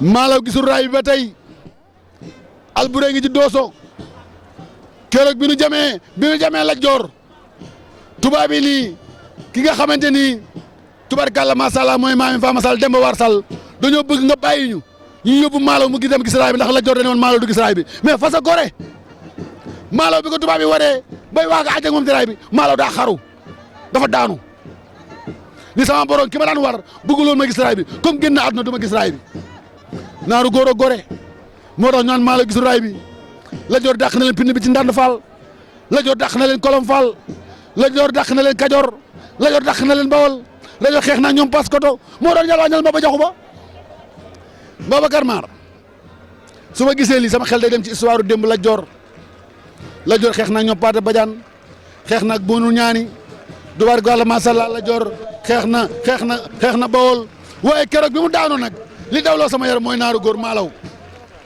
maalaw gisul raay bi ba tey Alboury ngi ci dooso keroog bi nu jamee Lat Joor tubaab yi nii ki nga xamante ni tubarkàlla macha allah mooy maami Fama Sall Demba War Sall dañoo bëgg nga bàyyi ñu yóbbu maalaw mu gis dem gis raay bi ndax Lat Joor dañu woon maalaw du gis raay bi mais fa sa gore maalaw bi ko tubaab yi waree bay waaga àjjak moom ci raay bi maalaw daa xaru dafa daanu ni sama borom ki ma daan war bëgguloon ma gis raay bi comme génn àdduna du ma gis raay bi naaru góor a gore moo tax ñu naan maalaw gisul raay bi Lat Joor dàq na leen pind bi ci Ndand Fall Lat Joor dàq na leen Kolom Fall Lat Joor dàq na leen Kajoor Lat Joor dàq na leen Bawol Lat Joor xeex naa ñoom Paskoto moo doon ñal ma ba jaxu ba Babacar Mar su ma gisee lii sama xel day dem ci histoire démb Lat Joor xeex naa ñoom Paate Badiane xeex na ak Boonu Ñaani dubaar gàlla macha allah Lat Joor xeex na Bawol waaye keroog bi mu daanoo nag li dawloo sama yaram mooy naaru góor maalaw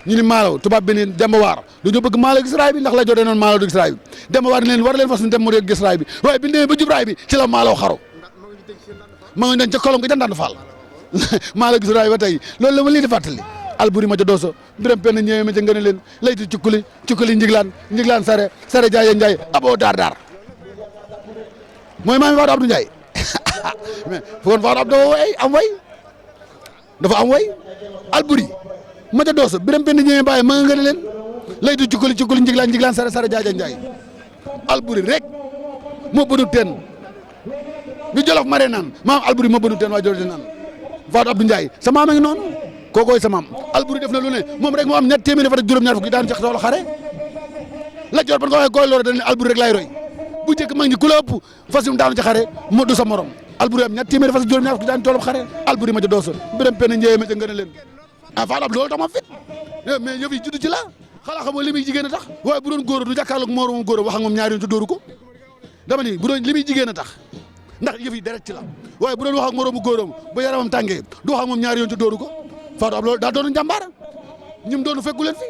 ñu ni maalaw tubaab bi ni Demba Waar dañoo bëgg maalaw gis raay bi ndax Lat Joor danoon maalaw du gis raay bi Demba Waar ni leen war leen fas dem mu dee gis raay bi waaye bi demee ba jub raay bi ci la maalaw xaru ma nga dañ ca kolom gi ca Ndand Fall maalaw gis raay ba tey loolu la ma lii di fàttali Alboury ma ca dooso biram penn ñëwee ma ca ngën a leen layti cukkuli njiglaan sare jaaye njaay aboo daar mooy maami Fatou Abdou Ndiaye mais foon Fatou Abdou dafa am way Alboury ma ca dooso biram penn ñëwee bàyyi ma nga ngën a leen layti cukkuli njiglaan sare jaaye njaay Alboury rek moo bënu teen bi Jolof mare naan maam Alboury moo bënu teen waa Jolof di naan Fatou Abdou Ndiaye sa maam a ngi noonu kookooy sa maam Alboury def na lu ne moom rek moo am ñett téeméeri fa ak juróom-ñaar fukki daan ci toolu xare Lat Joor ban ko waxee koy loolu dañ ne Alboury rek lay roy bu njëkk mag ñi ku la ëpp fas yum daanu ci xare moo du sa morom Alboury am ñett téeméeri fa ak juróom-ñaar fukki daan ci toolu xare Alboury ma ca doosa biram penn njëyee ma ca ngën a leen Fatou Abdou loolu tax ma fit mais yëf yi judd ci la xalaa xam nga li muy jigéen a tax waaye bu doon góor du jàkkaarloog moroomam góor wax ak moom ñaari yoon te dóoru ko dama ni bu doon li muy jigéen a tax ndax yëf yi direct ci la waaye bu doon wax ak moroomu góoram bu yaramam tàngee du wax ak moom ñaari yoon te dóoru ko Fatou Abdou loolu daa doonu njàmbaar ñum doonu fekku leen fi